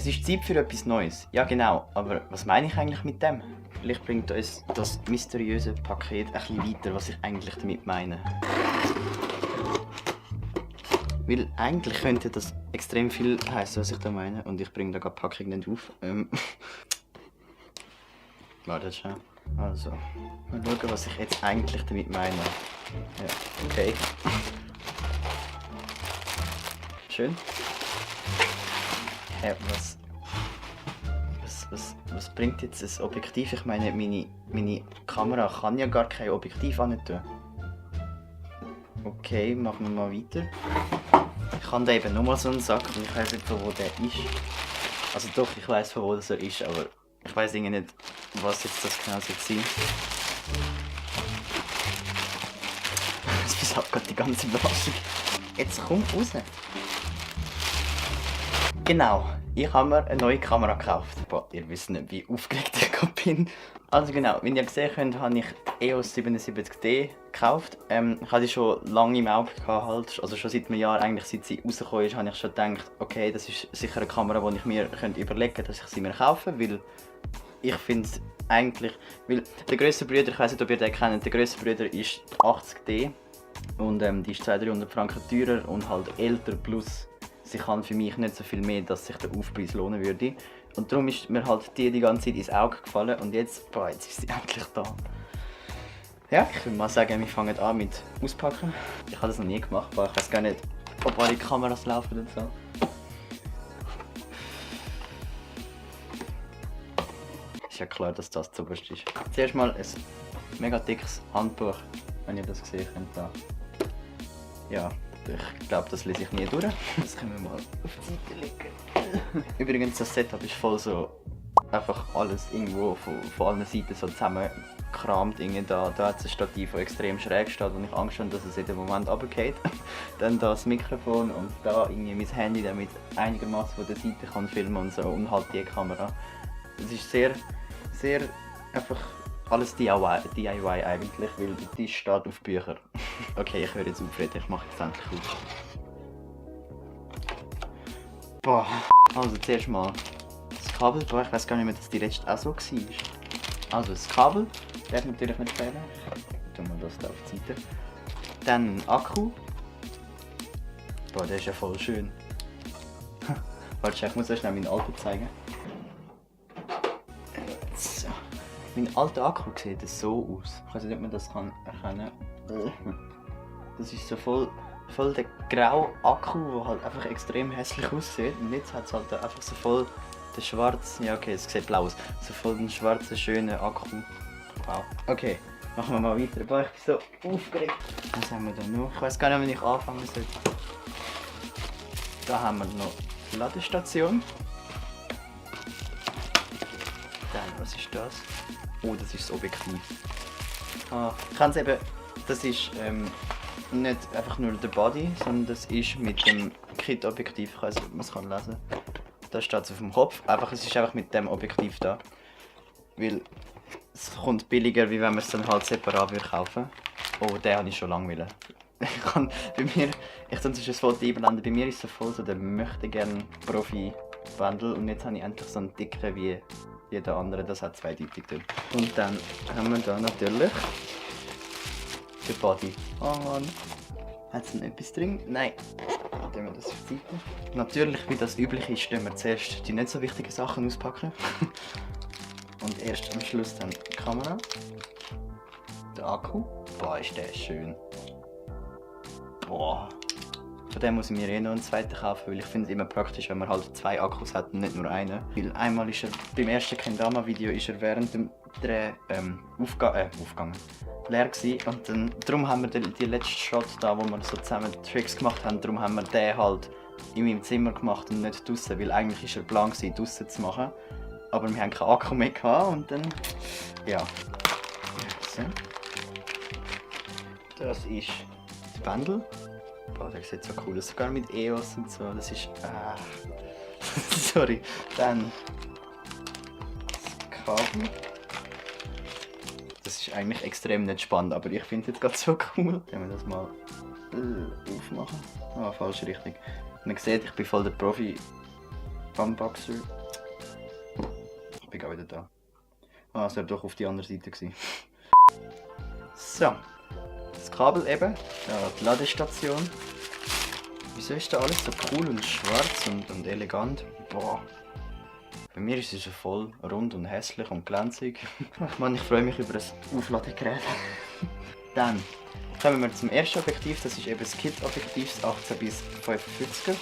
Es ist Zeit für etwas Neues. Ja genau, aber was meine ich eigentlich mit dem? Vielleicht bringt uns das mysteriöse Paket ein bisschen weiter, was ich eigentlich damit meine. Weil eigentlich könnte das extrem viel heißen, was ich da meine. Und ich bringe da gerade die Packung nicht auf. Warte schon. Also, mal schauen, was ich jetzt eigentlich damit meine. Ja, okay. Schön. Was bringt jetzt das Objektiv? Ich meine, meine Kamera kann ja gar kein Objektiv an tun. Okay, machen wir mal weiter. Ich habe da eben nochmal so einen Sack und ich weiß nicht, von wo der ist. Also doch, ich weiß, von wo das ist, aber ich weiß irgendwie nicht, was jetzt das genau sein. Das versagt gerade die ganze Überraschung. Jetzt kommt raus. Genau, ich habe mir eine neue Kamera gekauft. Boah, ihr wisst nicht, wie aufgeregt ich gerade bin. Also genau, wie ihr gesehen habt, habe ich EOS 77D gekauft. Ich hatte die schon lange im Auge gehabt, halt. Also schon seit einem Jahr, eigentlich seit sie rausgekommen ist, habe ich schon gedacht, okay, das ist sicher eine Kamera, die ich mir überlegen könnte, dass ich sie mir kaufe, weil ich finde es eigentlich, weil der grösste Bruder, ich weiß nicht, ob ihr den kennt, der grösste Bruder ist die 80D und die ist 200-300 Franken teurer und halt älter, plus sie kann für mich nicht so viel mehr, dass sich der Aufpreis lohnen würde. Und darum ist mir halt die ganze Zeit ins Auge gefallen und jetzt, boah, jetzt ist sie endlich da. Ja, ich würde mal sagen, wir fangen an mit Auspacken. Ich habe das noch nie gemacht, aber ich weiß gar nicht, ob alle Kameras laufen und so. Ist ja klar, dass das zuoberst ist. Zuerst mal ein mega dickes Handbuch, wenn ihr das gesehen habt. Da. Ja, ich glaube, das lese ich nie durch. Das können wir mal auf die Seite legen. Übrigens, das Setup ist voll so einfach alles irgendwo von allen Seiten so zusammengekramt. Da hat es ein Stativ, das extrem schräg steht und ich Angst habe, dass es in dem Moment runterfällt. Dann da das Mikrofon und da irgendwie mein Handy, damit einigermaßen von der Seite kann filmen und so, und halt die Kamera. Es ist sehr einfach alles DIY eigentlich, weil der Tisch steht auf Büchern. Okay, ich höre jetzt aufreden, ich mache jetzt endlich auf. Boah, also zuerst mal das Kabel. Boah, ich weiß gar nicht mehr, dass die letzte auch so war. Also das Kabel, darf natürlich nicht fehlen. Tun wir das da auf die Seite. Dann Akku. Boah, der ist ja voll schön. Warte, ich muss euch schnell meinen alten zeigen. So. Mein alter Akku sieht so aus. Ich weiß nicht, ob man das erkennen kann. Das ist so voll der graue Akku, der halt einfach extrem hässlich aussieht. Und jetzt hat es halt einfach so voll den schwarzen, ja okay, es sieht blau aus, so voll den schwarzen, schönen Akku. Wow. Okay, machen wir mal weiter. Boah, ich bin so aufgeregt. Was haben wir da noch? Ich weiß gar nicht, wann ich anfangen soll. Da haben wir noch die Ladestation. Dann, was ist das? Oh, das ist das Objektiv. Ich kann es eben, das ist nicht einfach nur der Body, sondern das ist mit dem Kit-Objektiv, ich weiß nicht, ob man es lesen kann. Da steht es auf dem Kopf, es ist einfach mit dem Objektiv da. Weil es kommt billiger, wie wenn man es dann halt separat kaufen würde. Oh, den habe ich schon lange wollen. Ich kann sonst ein Foto einblenden, bei mir ist es voll so der möchte gerne Profi-Bundle und jetzt habe ich endlich so einen dicken wie jeder andere, das hat zweideutig drin. Und dann haben wir da natürlich den Body. Oh Mann. Hat es noch etwas drin? Nein. Dann tun wir das auf die Seite. Natürlich, wie das üblich ist, tun wir zuerst die nicht so wichtigen Sachen auspacken. Und erst am Schluss dann die Kamera. Der Akku. Boah, ist der schön. Boah. Von dem muss ich mir noch einen zweiten kaufen, weil ich finde es immer praktisch, wenn man halt zwei Akkus hat und nicht nur einen. Weil einmal ist er, beim ersten Kendama-Video ist er während dem Dreh aufgegangen. Leer gewesen. Und darum haben wir die letzte Shot da, wo wir so zusammen Tricks gemacht haben, darum haben wir den halt in meinem Zimmer gemacht und nicht draussen, weil eigentlich ist er plan gewesen, draussen zu machen. Aber wir haben keinen Akku mehr gehabt und dann, ja. So. Das ist das Bundle. Boah, der sieht so cool aus, sogar mit EOS und so, das ist, sorry. Dann das Kabel. Das ist eigentlich extrem nicht spannend, aber ich finde es jetzt gerade so cool. Wenn wir das mal aufmachen. Falsche Richtung. Man sieht, ich bin voll der Profi Unboxer. Ich bin auch wieder da. Ah, es wäre doch auf die andere Seite gewesen. So. Das Kabel eben. Ja, die Ladestation. Wieso ist da alles so cool und schwarz und elegant? Boah. Bei mir ist es so voll rund und hässlich und glänzig. Mann, ich freue mich über das Aufladegerät. Dann kommen wir zum ersten Objektiv. Das ist eben das Kit-Objektiv, das 18 bis 55er.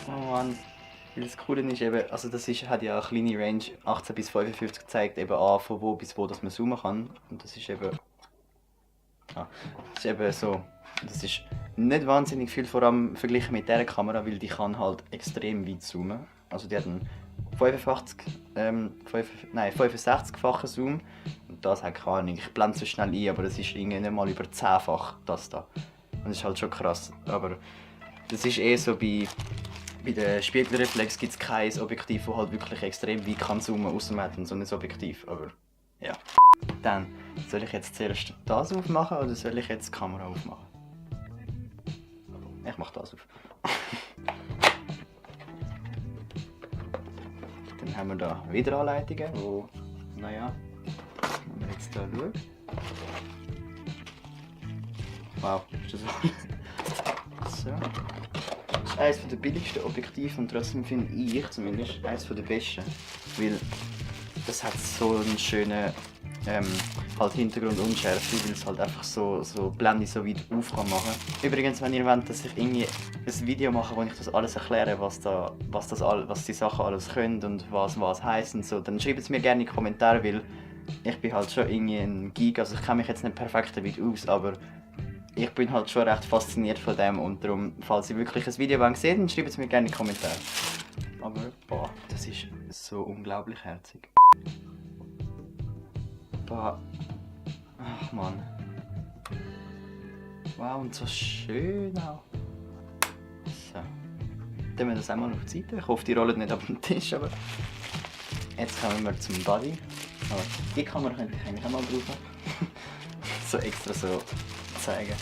Oh Mann, weil das Coole ist eben, also das ist, hat ja eine kleine Range, 18 bis 55 zeigt eben an, von wo bis wo dass man zoomen kann. Und das ist eben, das ist eben so, das ist nicht wahnsinnig viel, vor allem verglichen mit dieser Kamera, weil die kann halt extrem weit zoomen. Also die hat einen 65-fachen Zoom und das hat keine Ahnung, ich blende so schnell ein, aber das ist irgendwie nicht mal über 10-fach das da. Und das ist halt schon krass, aber das ist eh so bei der Spiegelreflex gibt es kein Objektiv, das halt wirklich extrem weit kann zoomen kann, ausser man hat so ein Objektiv, aber ja. Dann, soll ich jetzt zuerst das aufmachen oder soll ich jetzt die Kamera aufmachen? Ich mache das auf. Dann haben wir da Wiederanleitungen, wo, naja, wenn wir jetzt hier schauen. Wow, ist das so? Das ist eines der billigsten Objektive und trotzdem finde ich zumindest eines der besten. Weil das hat so einen schönen halt Hintergrundunschärfe, weil es halt einfach so Blende so weit auf kann machen. Übrigens, wenn ihr wollt, dass ich irgendwie ein Video mache, wo ich das alles erkläre, was die Sachen alles können und was heisst und so, dann schreibt es mir gerne in die Kommentare, weil ich bin halt schon irgendwie ein Geek, also ich kenne mich jetzt nicht perfekt damit aus, aber ich bin halt schon recht fasziniert von dem und darum, falls ihr wirklich ein Video seht, dann schreibt es mir gerne in die Kommentare. Aber boah, das ist so unglaublich herzig. Boah. Ach Mann. Wow, und so schön auch. So. Dann wir das einmal auf die Seite. Ich hoffe, die rollen nicht auf den Tisch, aber jetzt kommen wir zum Body. Aber die Kamera könnte ich eigentlich auch mal brauchen. So extra so zeigen.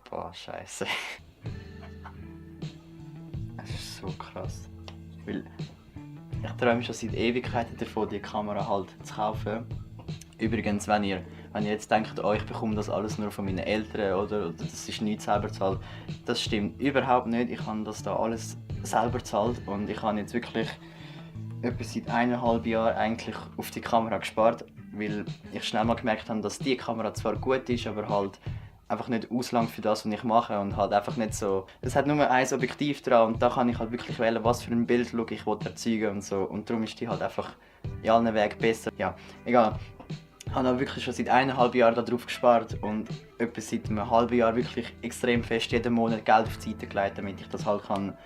Boah, scheiße. Das ist so krass. Weil ich träume schon seit Ewigkeiten davon, die Kamera halt zu kaufen. Übrigens, wenn ihr jetzt denkt, oh, ich bekomme das alles nur von meinen Eltern oder das ist nichts selber gezahlt, das stimmt überhaupt nicht. Ich habe das da alles selber gezahlt und ich habe jetzt wirklich etwa seit 1,5 Jahren eigentlich auf die Kamera gespart, weil ich schnell mal gemerkt habe, dass die Kamera zwar gut ist, aber halt einfach nicht auslangt für das, was ich mache und halt einfach nicht so. Es hat nur ein Objektiv dran und da kann ich halt wirklich wählen, was für ein Bildlook ich erzeugen und so und darum ist die halt einfach in allen Wegen besser. Ja, egal. Ich habe aber wirklich schon seit 1,5 Jahren darauf gespart und etwa seit einem halben Jahr wirklich extrem fest jeden Monat Geld auf die Seite gelegt, damit ich das halt kann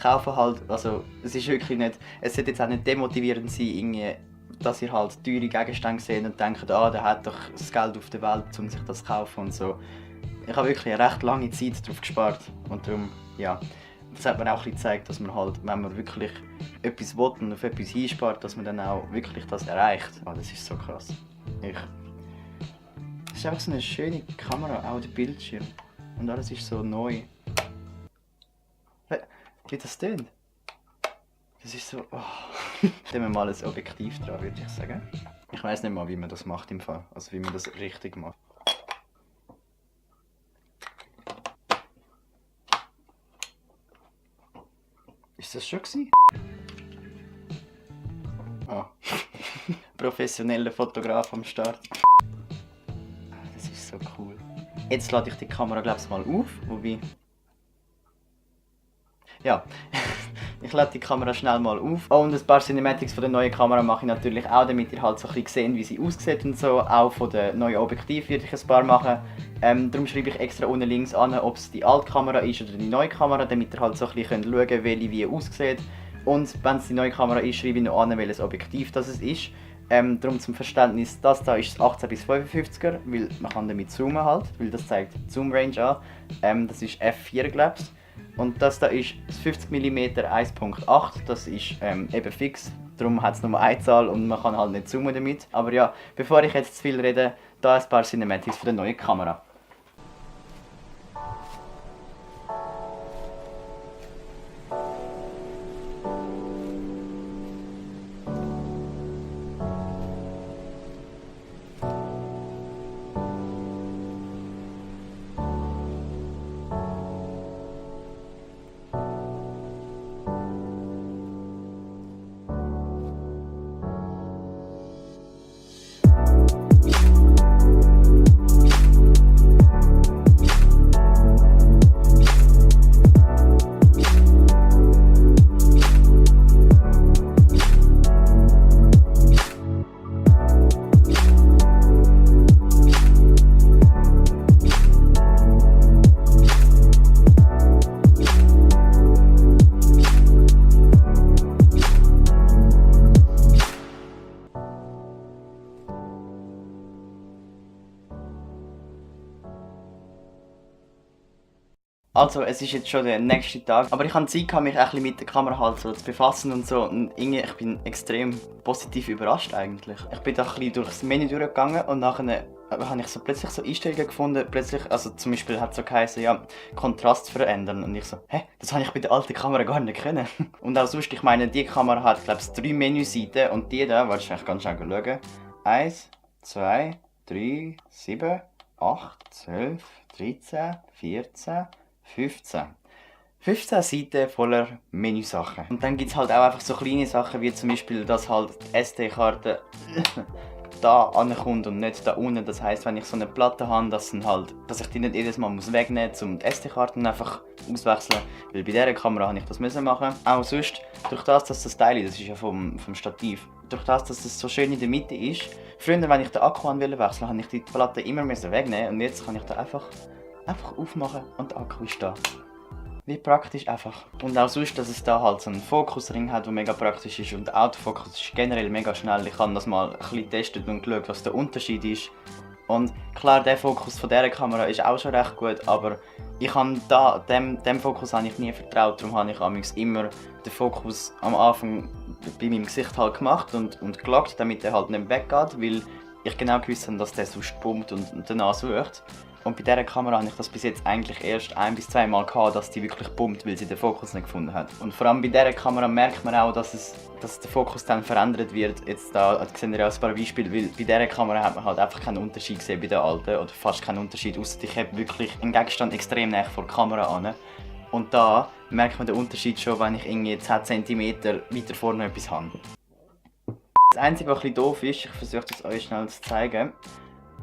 kaufen halt. Also es ist wirklich nicht, es sollte jetzt auch nicht demotivierend sein, irgendwie, dass ihr halt teure Gegenstände seht und denkt, ah, der hat doch das Geld auf der Welt, um sich das zu kaufen und so. Ich habe wirklich eine recht lange Zeit darauf gespart und darum, ja, das hat mir auch ein bisschen gezeigt, dass man halt, wenn man wirklich etwas will und auf etwas hinspart, dass man dann auch wirklich das erreicht. Oh, das ist so krass. Es ist einfach so eine schöne Kamera, auch der Bildschirm und alles ist so neu. Wie das tönt? Das ist so. Oh. Nehmen wir mal ein Objektiv dran, würde ich sagen. Ich weiß nicht mal, wie man das macht im Fall. Also wie man das richtig macht. Ist das schon gewesen? Ah. Professioneller Fotograf am Start. Das ist so cool. Jetzt lade ich die Kamera, glaube ich, mal auf. Wobei. Ja, ich lade die Kamera schnell mal auf. Oh, und ein paar Cinematics von der neuen Kamera mache ich natürlich auch, damit ihr halt so ein bisschen seht, wie sie aussieht und so. Auch von der neuen Objektiv würde ich ein paar machen. Darum schreibe ich extra unten links an, ob es die alte Kamera ist oder die neue Kamera, damit ihr halt so ein bisschen schauen könnt, welche wie aussieht. Und wenn es die neue Kamera ist, schreibe ich noch an, welches Objektiv das ist. Darum zum Verständnis, das da ist das 18 bis 55er, weil man kann damit zoomen halt, weil das zeigt die Zoom Range an. Das ist F4 glaube ich. Und das da ist das 50mm 1.8, das ist eben fix. Darum hat es nur eine Zahl und man kann halt nicht zoomen damit. Aber ja, bevor ich jetzt zu viel rede, da ein paar Cinematics für die neue Kamera. Also, es ist jetzt schon der nächste Tag, aber ich habe Zeit gehabt, mich ein bisschen mit der Kamera halt so zu befassen und so. Und irgendwie, ich bin extrem positiv überrascht eigentlich. Ich bin da ein bisschen durch das Menü durchgegangen und nachher habe ich so plötzlich so Einstellungen gefunden. Plötzlich, also zum Beispiel hat es so geheißen, ja, Kontrast verändern. Und ich so, hä, das habe ich bei der alten Kamera gar nicht können. Und auch sonst, ich meine, die Kamera hat, glaube ich, 3 Menüseiten und die da, warte, ich ganz schnell schauen. 1, 2, 3, 7, 8, 12, 13, 14, 15. 15 Seiten voller Menüsachen. Und dann gibt es halt auch einfach so kleine Sachen, wie zum Beispiel, dass halt die SD-Karte da ankommt und nicht da unten. Das heisst, wenn ich so eine Platte habe, dass ich die nicht jedes Mal wegnehmen muss, um die SD-Karten einfach auswechseln. Weil bei dieser Kamera habe ich das machen. Auch sonst, durch das das Teil, das ist ja vom Stativ, durch das es so schön in der Mitte ist. Früher, wenn ich den Akku wechseln wollte, habe ich die Platte immer wegnehmen und jetzt kann ich da einfach aufmachen und der Akku ist da. Wie praktisch einfach. Und auch sonst, dass es da halt so einen Fokusring hat, der mega praktisch ist. Und der Autofokus ist generell mega schnell. Ich habe das mal ein bisschen getestet und geschaut, was der Unterschied ist. Und klar, der Fokus von dieser Kamera ist auch schon recht gut, aber ich habe dem Fokus habe ich nie vertraut. Darum habe ich amigs immer den Fokus am Anfang bei meinem Gesicht halt gemacht und gelockt, damit er halt nicht weggeht, weil ich genau gewusst habe, dass der sonst pumpt und danach sucht. Und bei dieser Kamera habe ich das bis jetzt eigentlich erst 1 bis 2 Mal gehabt, dass die wirklich pumpt, weil sie den Fokus nicht gefunden hat. Und vor allem bei dieser Kamera merkt man auch, dass der Fokus dann verändert wird. Jetzt da seht ihr ja ein paar Beispiele, weil bei dieser Kamera hat man halt einfach keinen Unterschied gesehen bei der alten, oder fast keinen Unterschied, außer ich habe wirklich einen Gegenstand extrem nah vor der Kamera an. Und da merkt man den Unterschied schon, wenn ich irgendwie 10 cm weiter vorne etwas habe. Das Einzige, was ein bisschen doof ist, ich versuche das euch schnell zu zeigen.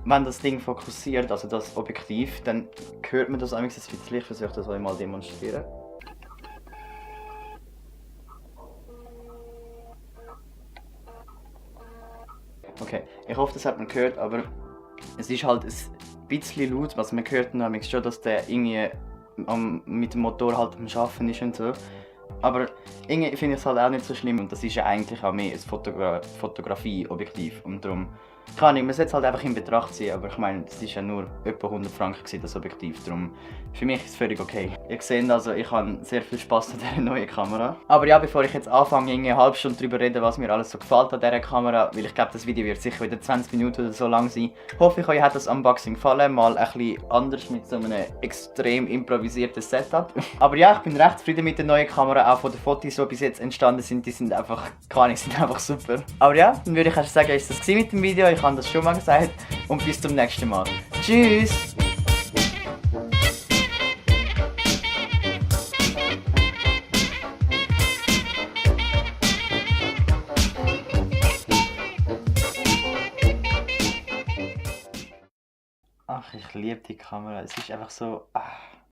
Wenn das Ding fokussiert, also das Objektiv, dann hört man das ein bisschen. Ich versuche das euch mal zu demonstrieren. Okay, ich hoffe, das hat man gehört, aber es ist halt ein bisschen laut, was man hört nämlich schon, dass der irgendwie mit dem Motor halt am Arbeiten ist und so. Aber irgendwie finde ich es halt auch nicht so schlimm und das ist ja eigentlich auch mehr ein Fotografie-Objektiv und darum kann ich, man sollte es halt einfach in Betracht ziehen, aber ich meine, das war ja nur etwa 100 Franken gewesen, das Objektiv, darum für mich ist es völlig okay. Ihr seht also, ich habe sehr viel Spass an dieser neuen Kamera. Aber ja, bevor ich jetzt anfange, eine halbe Stunde darüber reden, was mir alles so gefällt an dieser Kamera, weil ich glaube, das Video wird sicher wieder 20 Minuten oder so lang sein, hoffe ich, euch hat das Unboxing gefallen, mal ein bisschen anders mit so einem extrem improvisierten Setup. Aber ja, ich bin recht zufrieden mit der neuen Kamera, auch von den Fotos, die bis jetzt entstanden sind, die sind einfach, keine Ahnung, sind einfach super. Aber ja, dann würde ich erst sagen, ist das mit dem Video, ich habe das schon mal gesagt und bis zum nächsten Mal. Tschüss! Ach, ich liebe die Kamera, es ist einfach so...